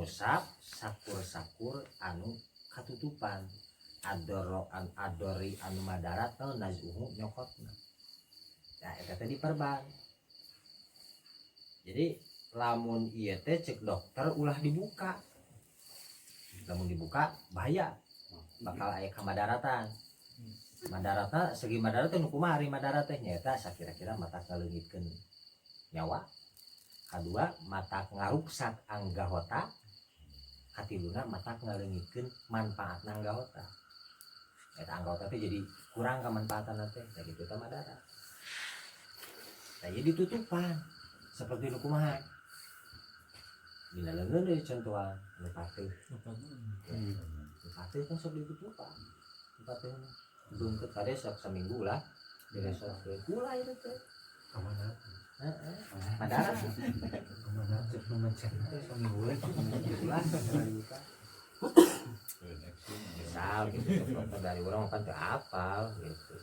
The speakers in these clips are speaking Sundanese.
Ngusap sakur-sakur anu katutupan adoro an adori anu madarat naon nazuhu nyokotna. Nah, eta teh diperban. Jadi lamun ieu teh cek dokter ulah dibuka. Lamun dibuka bahaya, bakal aya kamadaratan. Madaratna segi madarat teh nu kumaha? Ari madarat teh nyaeta sakira-kira matak ngaleungitkeun nyawa, kadua matak ngaruksak anggahota, katiluna matak ngaleungitkeun manfaatna anggahota. Eta anggahota teh jadi kurang kamanfaatan teh. Nah, gitu teh madarat. Nah, jadi tutupan seperti nu kumaha? Dina leungeun deui contohan nu pateuh. Nu pateuh kan sok ditutupan. Nu pateuh beungkeut kade sok saminggu lah diresokkeun. Ulah itu teh. Kemana? Heeh. Madarat. Kemana cek nu mencet teh saminggu we. Ulah dibuka. Misal gitu, cek dokter dari urang kan teu apal gitu.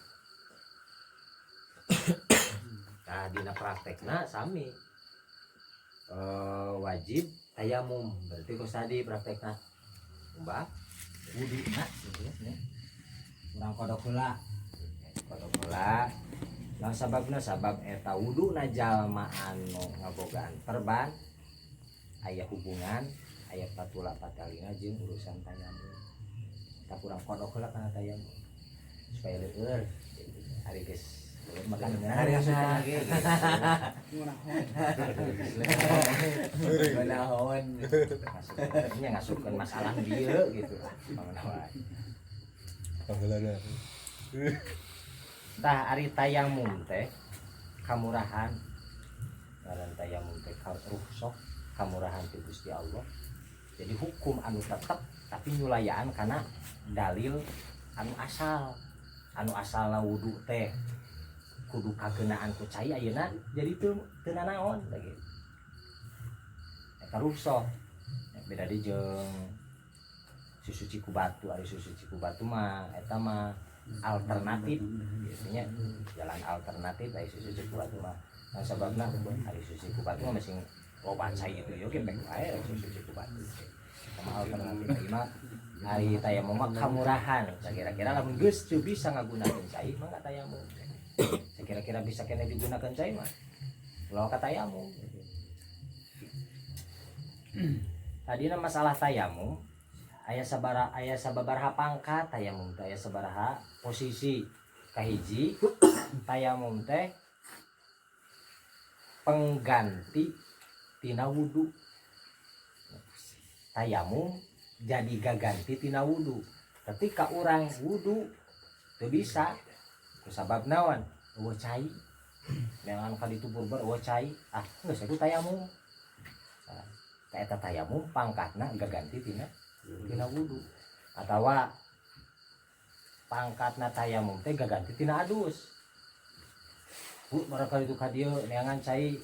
Nah, dina praktekna sami. Wajib tayamum berarti kos tadi praktekna ngumbah wudu na gitu ya. Urang kodok heula, kodok heula. Nah, sababna sabab eta wudu na jalma anu ngabogaan perban aya hubungan, aya patula patalina jeung urusan tayamum. Tak urang kodok heula kana tayamum supaya leueur gitu. Ari geus leueur mah kan Ari asup asup lagi gitu. Meunahon. Ngasupkeun ngasupkeun masalah dieu gitu lah pangna wae. Panggeulana. Tah, ari tayamum teh kamurahan, ngaran tayamum teh rukhsah, kamurahan ti Gusti Allah. Jadi hukum anu tetep tapi nyulayaan karena dalil anu asal. Anu asalna wudu teh kudu kagenaan ku cai, ayeuna jadi teu teu nanaon gitu. Eta rukhsah. Beda di jeung susuci ku batu. Ari susuci ku batu mah eta mah alternatif biasanya, jalan alternatif ari susuci ku batu mah. Nah, sababna ari susuci ku batu mah masih loba cai itu yo ge pek wae susuci ku batu sama alternatif. Ieu mah ari tayamum mah kamurahan. Kira-kira lamun geus teu bisa ngagunakeun cai mah nggak tayamum. Sekira-kira bisa kena digunakan cai mah ulah ka tayamum. Tadina masalah tayamum aya sababaraha pangkat. Tayamum teh aya sabaraha posisi. Kahiji, tayamum teh pengganti tina wudu. Tayamum jadi gaganti tina wudu ketika urang wudu teu bisa kusabab naon? Euweuh cai. Neangan ka ditu berber euweuh cai, ah geus aku tayamum. Nah, eta tayamum pangkatna gaganti tina tina wudu. Atawa pangkatna tayamum teh gaganti tina adus. Bu, mereka itu ka dieu neangan cai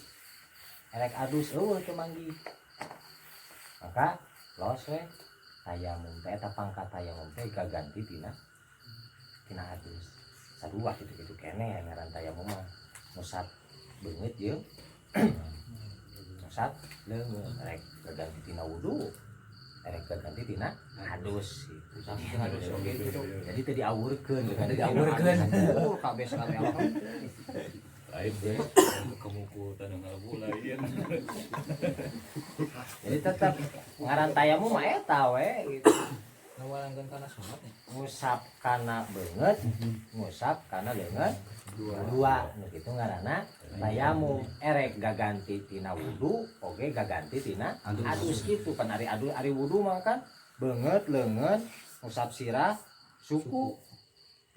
erek adus euweuh, teu manggih, maka los we tayamum teh. Eta pangkat tayamum teh gaganti tina tina adus. Sarua kitu-kitu keneh ngaran tayamum mah ngusap beungeut jeung ngusap leungeun, erek gaganti tina wudu, erek gaganti tina adus gitu. Adus oge gitu. Jadi teu diawurkeun. Teu diawurkeun. Oh, kabeh sakabeh apa. Lain deh kemuku tanah ngalebu lain. Jadi tetep ngaran tayamum mah eta we gitu. Ngawalangkeun kana sunat ya. Ngusap kana beungeut, ngusap kana leungeun dua, nu kitu ngaranna tayamum. Erek gaganti tina wudu oge, gaganti tina adus kitu kan. Ari adu, ari wudu mah kan beungeut, leungeun, ngusap sirah, suku,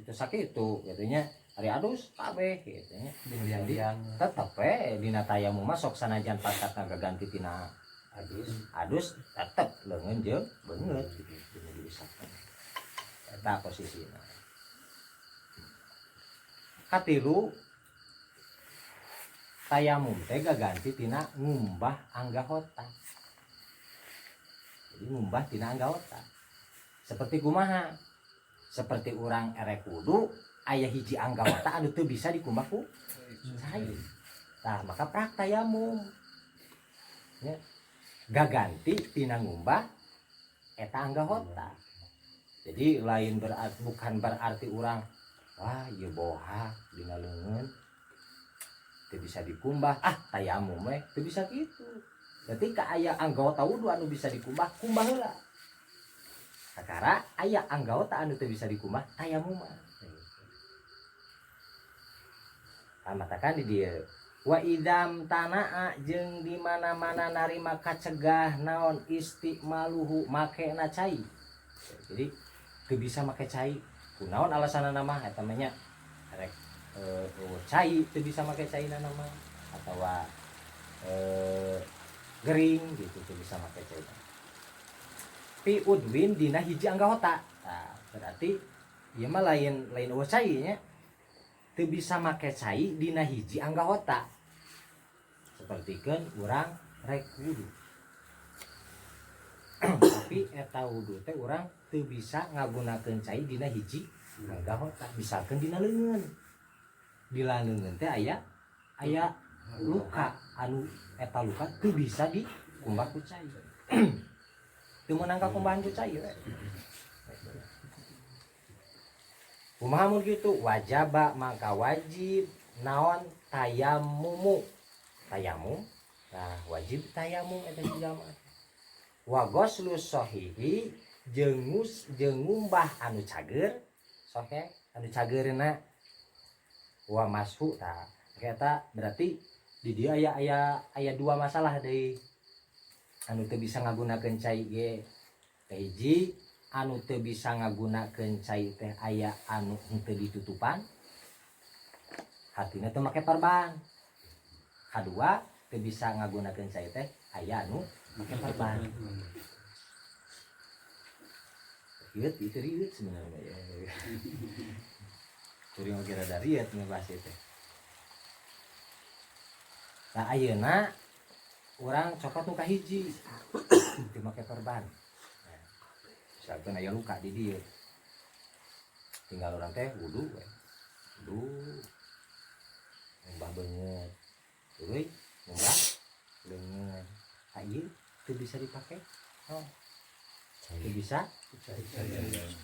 itu sakitu gitu nya. Ari adus kabeh gitu nya. Liang-liang. Tetep we dina tayamum mah sok sanajan pangkatna gaganti tina Adus. Adus tetep leungeun jeung beungeut gitu dina diusapkeun. Eta posisina. Katilu, tayamum teh gaganti tina ngumbah anggahota. Jadi ngumbah tina anggahota seperti kumaha? Seperti urang erek wudu aya hiji anggahota anu teu bisa dikumbah ku cai. Tah, maka prak tayamum ya. Gaganti tina ngumbah eta anggota. Jadi lain berarti, bukan berarti urang wah ieu bohak dina leungeun teu bisa dikumbah, ah tayamum we, teu bisa kitu. Berarti ka aya anggota wudu anu bisa dikumbah, kumbah heula. Kakara aya anggota anu teu bisa dikumbah, tayamum mah. Matakan di dieu wa idam tanaa jeung di mana-mana narima kacegah naon istimaluhu makena cai. Jadi teu bisa make cai. Kunaon alasanna mah eta mah nya rek cai teu bisa make caina mah atawa gering gitu teu bisa make cai. Pi udwin dina hiji anggota. Nah, berarti ieu mah lain lain eueuh cai nya. Teu bisa make cai dina hiji anggota. Sapertikeun urang rek wudu. Tapi eta wudu teh urang teu bisa ngagunakeun cai dina hiji anggota. Misalkeun dina leungeun. Dina leungeun teh aya aya luka anu eta luka teu bisa dikumbah ku cai. Teu meunang kakumbahan ku cai we. Kumaha mun kitu wajaba maka wajib naon tayamumu. Tayamum. Nah, wajib tayamum eta jalma. Wa ghuslu sahihi jeung jeung ngumbah anu cager, sahih anu cageurna wa mashu tah. Eta berarti di dieu aya aya aya dua masalah deui. Anu teu bisa ngagunakeun cai ge. Hiji anu teu bisa ngagunakeun cai teh aya anu henteu ditutupan hatina teu make perban. Kadua teu bisa ngagunakeun cai teh aya anu make perban. Rieut itu rieut sebenarnya ya. Kuring oge rada rieut ngebahas ieu teh. Nah ayeuna urang cokot nu kahiji teu make perban. Misalkan aya luka di dieu. Tinggal urang teh wudu we. Wudu. Ngumbah beungeut. Tuluy ngumbah leungeun. Ah ieu teu bisa dipake. Oh. Teu bisa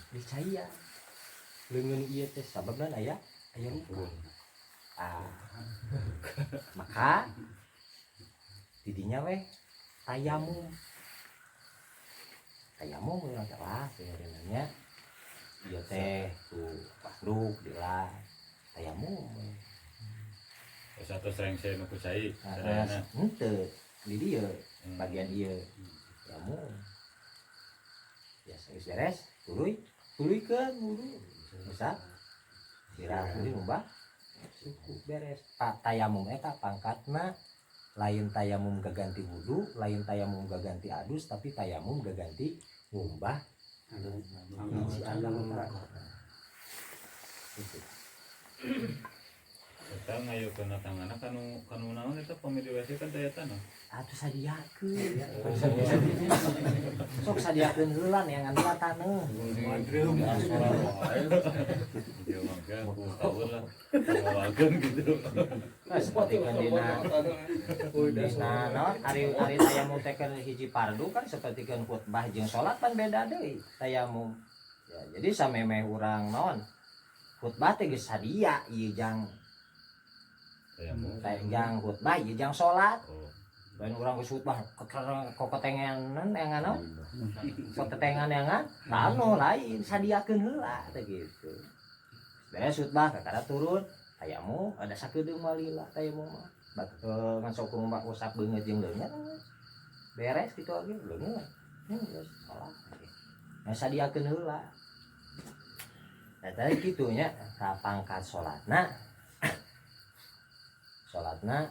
dicaian. Leungeun ieu teh sababna aya aya luka. Ah. Maka didinya weh tayamum. Tayamum urang teh lah sebenarnya ieu teh ku pasduk dilah tayamum we. Satu srengse nu ku cai sadayana. Henteu di dieu bagian ieu tayamum. Ya geus beres tuluy tuluykeun wudu. Bisa sirah tuluy ngumbah suku beres. Tayamum eta pangkatna lain tayamum gaganti wudu, lain tayamum gaganti adus, tapi tayamum gaganti ngumbah hiji anggota. Gitu. Eta ngayukeun tanganna kanu kanu naon eta pami di WC kan teh eta nah. Atuh sadiakeun. Sok sadiakeun heula neangan heula taneuh. Dia mah kan ku tahu lah. Ngawakeun gitu. Nah, seperti kan dina dina naon ari ari tayamum teh kan hiji fardu kan seperti kan khutbah jeung salat pan beda deui tayamum. Ya, jadi samemeh urang naon khutbah teh geus sadia ieu jang tayamum. Jang khutbah ieu jang salat. Oh. Lain urang geus khutbah kokotenganan yang naon? Kotetengan yang tano lain sadiakeun heula teh gitu. Beres khutbah kakara turun tayamum ada sakedeung malila tayamum mah. Bak ngan sok kumaha usap beungeut jeung leungeun beres kitu oge leungeun. Geus salat. Nah sadiakeun heula. Nah tadi kitu nya ka pangkat salatna. Salatna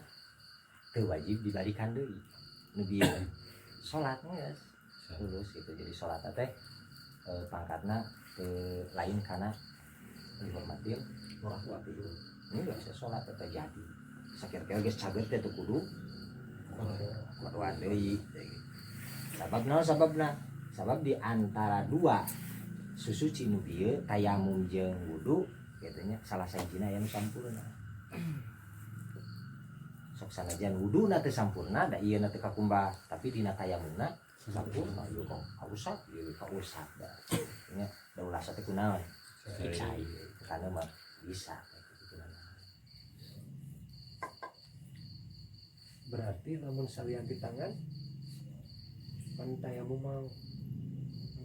teu wajib dibalikan deui. Nu bieu salat geus lulus gitu. Jadi salat teh pangkatna teu lain kana dihormatil waktu. Ini geus salat teh jadi. Sakira-kira geus cager teh teu kudu kuduan deui. Sabab naon sababna? Sabab di antara dua susuci nu bieu tayamum jeung wudu kitu nya salah sahijina aya nu sampurna. Sok sanajan wuduna teu sampurna, da ieu na teu kakumbah, tapi dina tayamumna sampurna, ieu kok kausap, ieu kausap da. Nya da ulah teh kunaon? Cai. Karena mah bisa gitu. Berarti lamun salian di tangan pan tayamum mah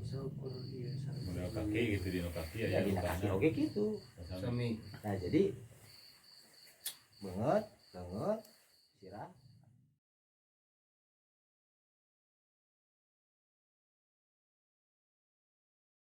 saukur ieu. Model kaki gitu, di kaki Ya ya. dina kaki oge gitu. Sami. Nah, jadi banget.